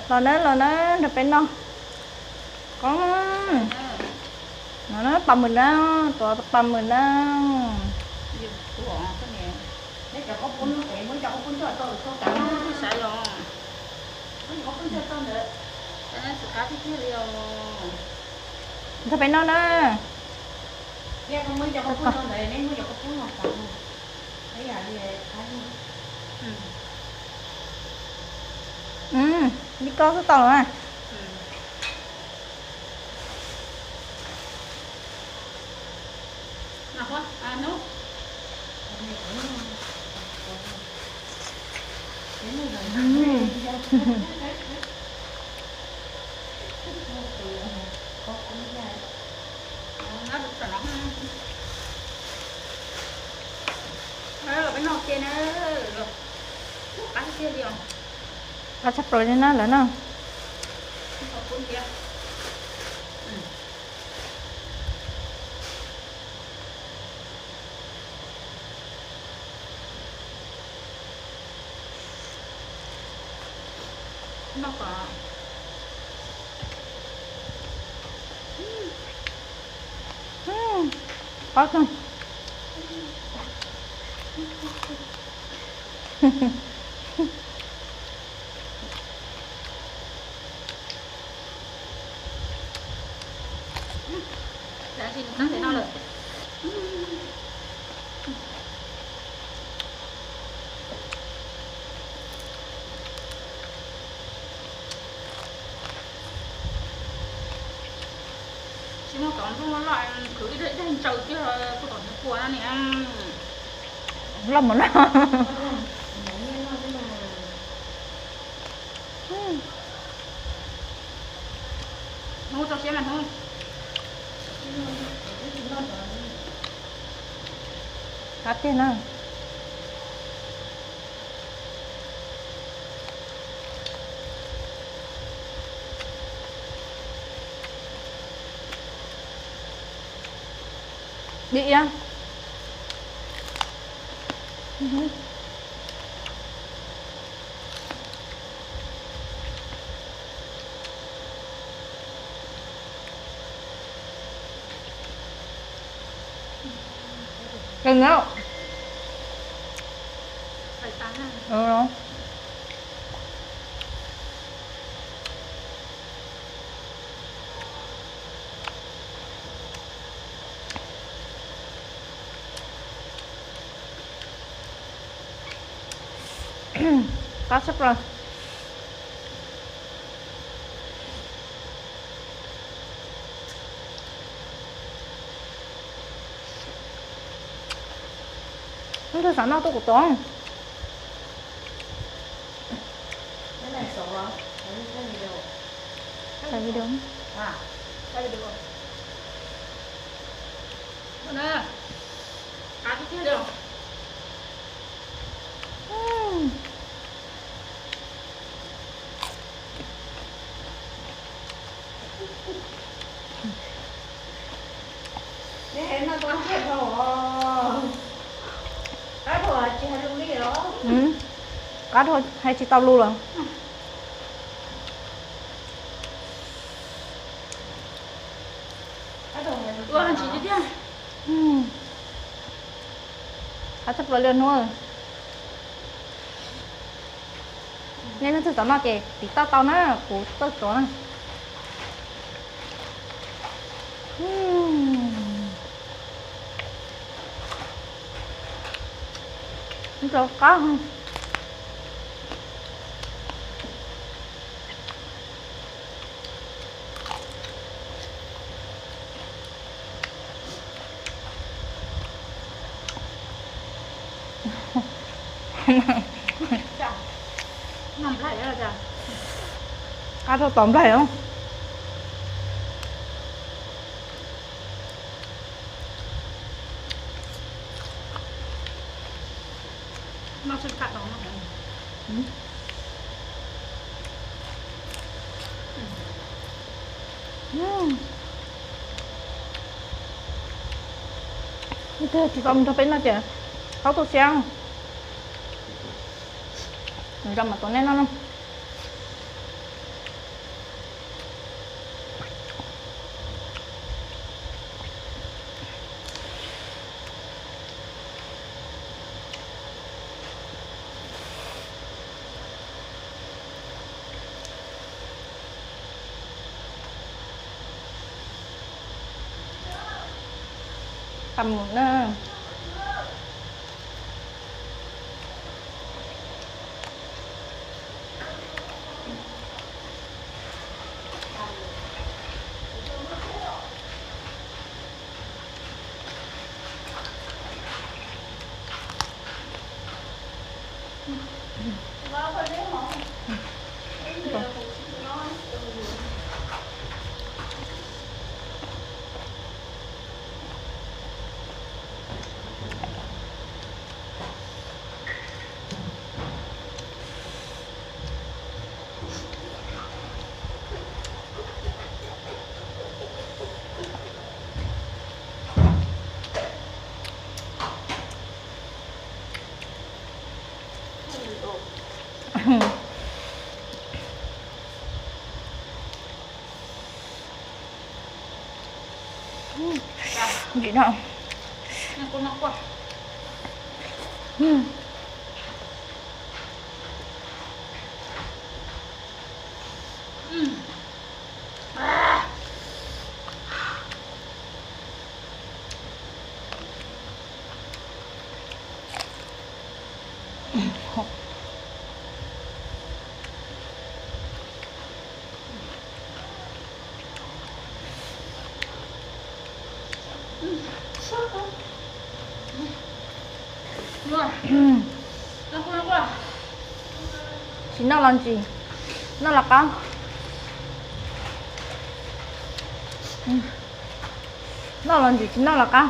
Los na, los na, nrog peb noj. Qoob, no na, paj mwm na, tuav paj mwm na. Nrog peb noj na. Li koj xwb tau los na. Qab tshaj plaws li na lawm na. Qab kawg. Tsis muaj cov nplooj loj loj, khwv ib daig ntsaws kiag kuj tom hniav pua no niam. Loj mus no. Hnub tso siab mas hnub. Qab tiag na. Dim iab. Kawg na. Qab tshaj plaws. Leej twg xav noj tuaj kuv tos. Video. Qab dhau hais tsis tau lus lawm. Qab tshaj plaws li hnub. Nej leej twg xav noj ces tiv tauj tau na, kuv txawj tov na. Rau qab. Qab dhau tom nplaig os. Tsis tau mus nrog peb noj ces txhob tu siab. Nrog mas tus nej noj no. Qab mus na. Ntsim no. Tsis noj los ntsis, noj los qab. Noj los ntsis, tsis noj los qab.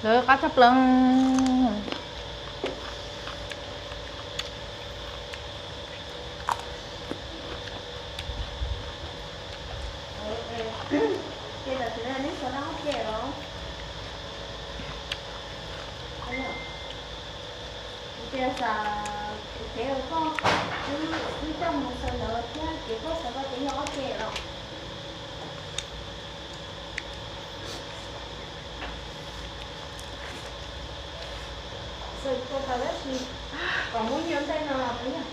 Lawv qab tshaj plaws. Ces tam sim no neb sawv daws ua ke los? Kuv tias xav kuv kev uas koj twb coj mus sawv ntawd thiab ces koj xav koj tias yog ob ce los? Xav koj tau tab sis kom muab nyiaj ntej no los puas yog?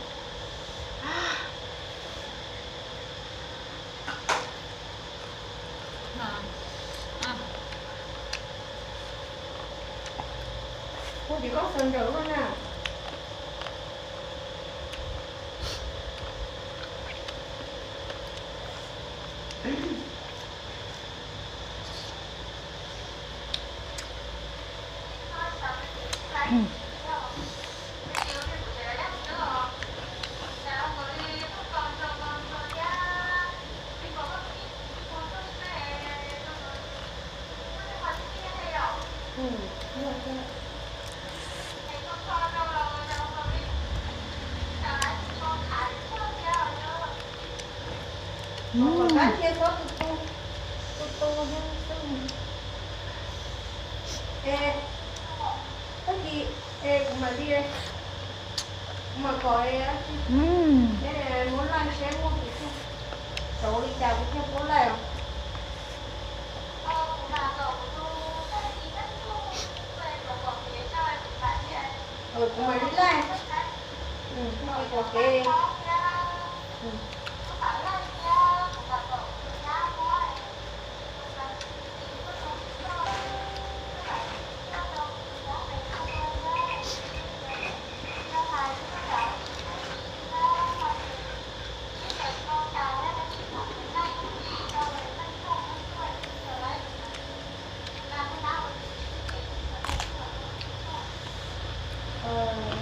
Kuv tias koj sawv ntawd na. Tus tu, tus tu, tus tu. Es, tag kis, es kuv mam li, kuv mam kom, es muab laij seb muaj tus tu, xyov ua li cas kuv thiaj pub laij os. Kuv mam li laij, kuv mam li pom kev.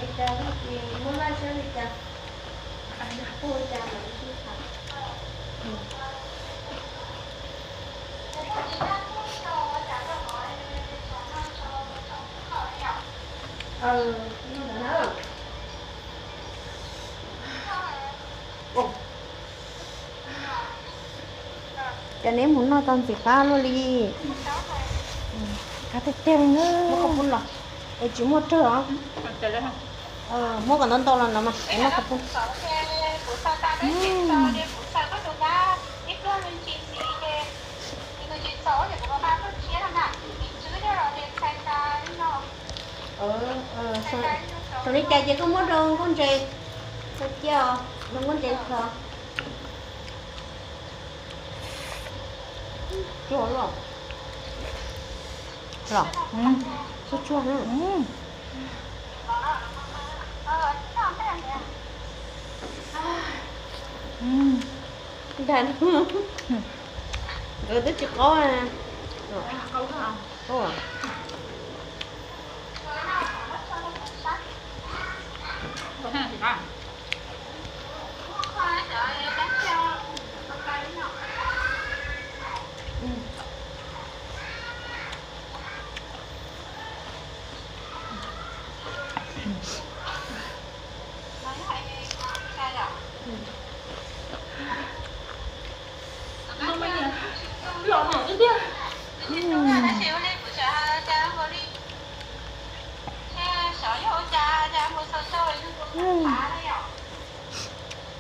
Li cas ces muab laj siab li cas, ua cas mam li sib tham. Ces neb mus noj tau ntxim qab luaj li. Qab tiag tiag li na. Muab qhov pub los, es tsis muaj rawg os. Muab kom ntau ntau los no mas es noj qhov pub. Thaum li cas ces koj muab rau nkauj ntses, koj cia os, rau nkauj ntses tso. Tsuag los, los, tsuag tsuag na. Nkawd twb tsis qaub.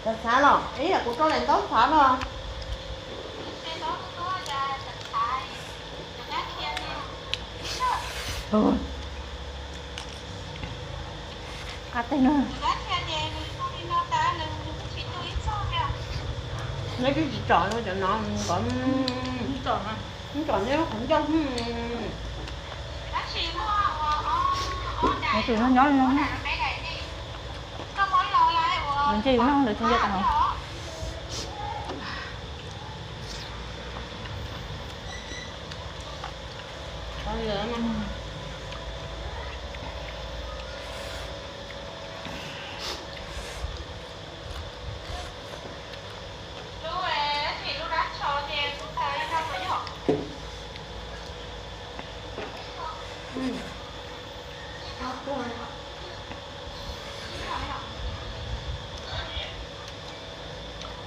Xav xav los ib yam kuv rau daim ntaub xav los. Qab teg no. Neb twb tsis tsom no cov no, tsom neb qhov ncauj. Nws tsis nyob nyob li no. Nws ntshe yus noj ntawd tsis nco tas hov.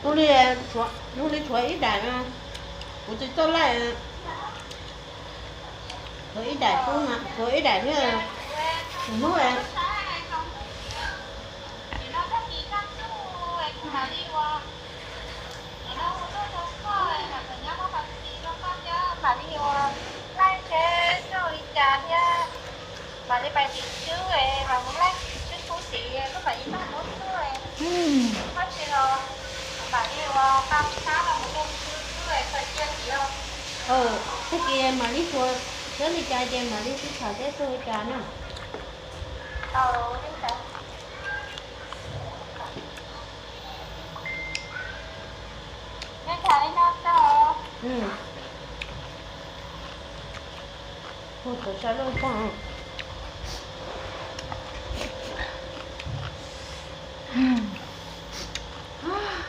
Hnub li, hnub li tshuav ib daim, kuv tsis txawj laij, tshuav ib daim xwb, tshuav ib daim thiab. Hnub Tag kis mam li xyuas seb li cas ces mam li sib tham seb tuaj li cas na.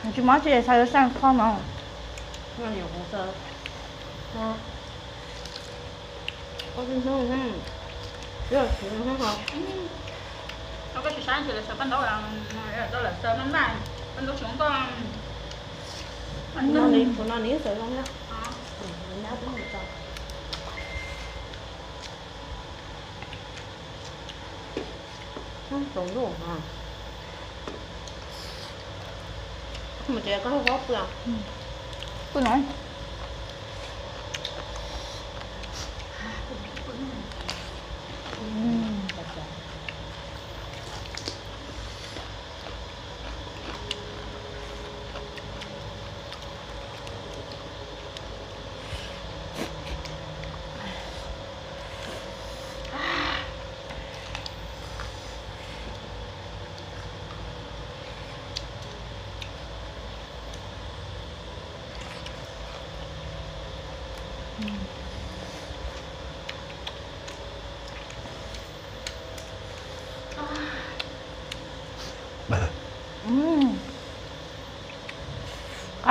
Nws tsis mob tsis xav xav kho mas. Koj tsis saib ces lawv xaws paj ntaub, lawv xaws maj maj, paj ntaub tsis zoo nkauj. Kuv no nws xaws zoo thiab. Tsaus ntuj, mus tsev koj hlub pw. Pw no.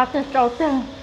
Tsau tag, tsau tag.